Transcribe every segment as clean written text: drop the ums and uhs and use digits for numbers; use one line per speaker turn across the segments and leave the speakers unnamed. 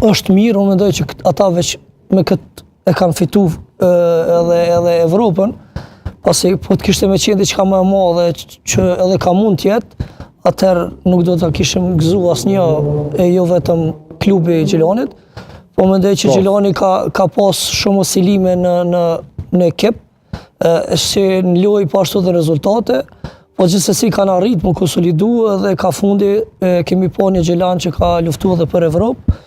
Është mirë, unë mendoj që ata veç me këtë e kanë fitu edhe, edhe Evropën, pasi po të kishte me qenë diçka më e madhe që edhe ka mund të jetë, atëherë nuk do ta kishim gëzu asnjë e jo vetëm klubi i Gjilanit, po mendoj që po. Gjilani ka, ka pas shumë oscilime në, në, në ekip, e, si në lojë po ashtu dhe rezultate, po gjithsesi kanë arrit m'u konsolidu edhe ka fundi e, kemi po një Gjilan që ka luftu edhe për Evropë,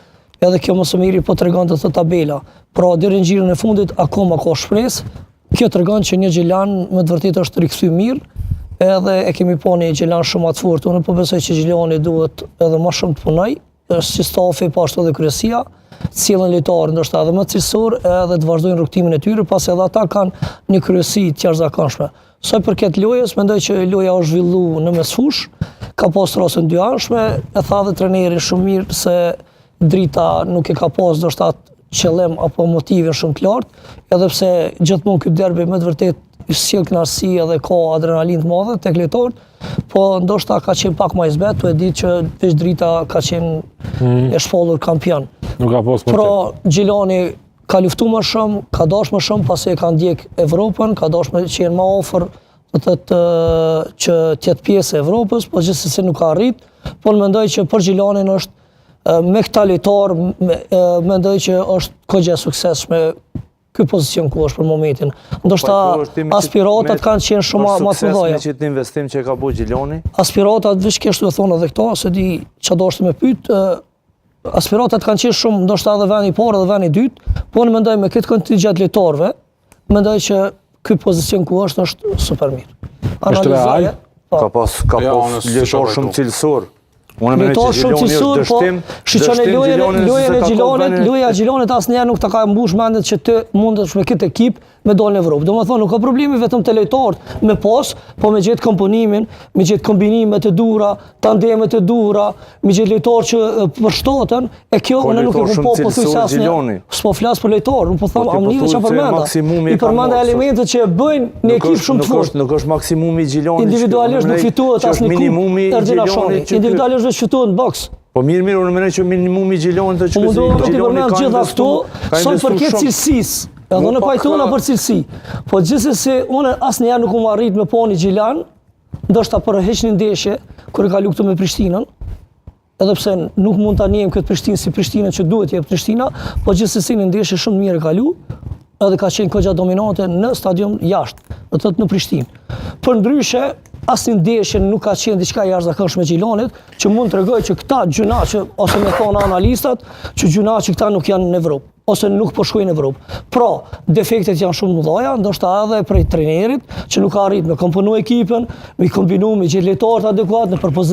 edhe kjo më së miri po tregon të thotë tabela. Pra deri në xhiron e fundit akoma ka shpresë. Kjo tregon që një Gjilan me të vërtetë është rikthy mirë, edhe e kemi po një Gjilan shumë më të fortë. Unë po besoj që Gjilani duhet edhe më shumë të punoj, si stafi, po ashtu edhe kryesia, të sjellin lojtarë ndoshta edhe më cilësor, edhe të vazhdojnë rrugëtimin e tyre, pasi edhe ata kanë një kryesi të jashtëzakonshme. Sa i përket lojës, mendoj që loja është zhvillu në mesfushë, ka pas raste të dyanshme, e tha dhe trajneri shumë mirë se Drita nuk e ka pas ndoshta atë qëllim apo motivin shumë të lartë, edhe pse gjithmonë ky derbi me të vërtetë sjell kënaqësi edhe ka adrenalinë të madhe tek lojtarët, po ndoshta ka qenë pak më i zbehtë, tu e ditë që veç Drita ka qenë mm. e shpallur kampion.
Nuk ka pas
më. Pra Gjilani ka luftu më shumë, ka dash më shumë pasi e ka ndjek Evropën, ka dash me qenë më afër, do të thotë që të jetë pjesë e Evropës, po gjithsesi nuk ka arrit, por mendoj që për Gjilanin është me këta lojtarë mendoj që është kogja e suksesshme ky pozicion ku është për momentin. Ndoshta aspiratat kanë qenë shumë më të
mëdha. Me qit investim që ka bo Gjilani?
Aspiratat veç kështu e thonë edhe këto, s'e di çka dashtë me pyet, aspiratat kanë qenë shumë ndoshta edhe vendi i parë edhe vendi i dytë, po unë mendoj me këtë kontingjent lojtarëve, mendoj që ky pozicion ku është është super mirë.
Është real?
Po. Ka pas ka ja, pas lojtar shumë cilësor.
Unë mendoj që shumë cilësor, po shiqoni lojën lojën e Gjilanit, loja e Gjilanit asnjëherë nuk ta ka mbush mendjen që ti mundesh me këtë ekip me dalë në Evropë. Domethënë nuk ka problemi vetëm te lojtarët me pas, po me gjetë komponimin, me gjetë kombinimet e duhura, tandemet e duhura, me gjetë lojtarë që përshtaten, e kjo unë nuk e kam pa pothuajse asnjë. S'po flas për lojtarë, unë po them po amnive që përmenda. I përmenda elementet që e bëjnë një ekip shumë të
fortë. Nuk është maksimumi i Gjilanit.
Individualisht nuk fitohet asnjë kupë. Erdin Hashani. Individualisht veç fitohet në boks.
Po mirë, mirë, unë mendoj që minimumi i Gjilanit
është që Gjilani ka gjitha këto, sa i përket cilësisë. Edhe unë pajtona për cilësi. Po gjithsesi unë asnjëherë nuk kam arrit me pa një Gjilan, ndoshta për hiç një ndeshje kur e ka lu këtu me Prishtinën, edhe pse nuk mund ta njehim këtë Prishtinë si Prishtinën që duhet të jetë Prishtina, po gjithsesi një ndeshje shumë mirë e ka lu, edhe ka qenë kogja dominante në stadium jashtë, do të thotë në Prishtinë. Përndryshe, asnjë ndeshje nuk ka qenë diçka e jashtëzakonshme e Gjilanit, që mund të tregojë që këta gjynah që ose me thonë analistat, që gjynah që këta nuk janë në Evropë ose nuk po shkojnë në Evropë. Pra, defektet janë shumë të mëdha, ndoshta edhe prej trenerit që nuk ka arrit me komponu ekipin, me kombinu me gjetë lojtarët adekuat në përpozicion.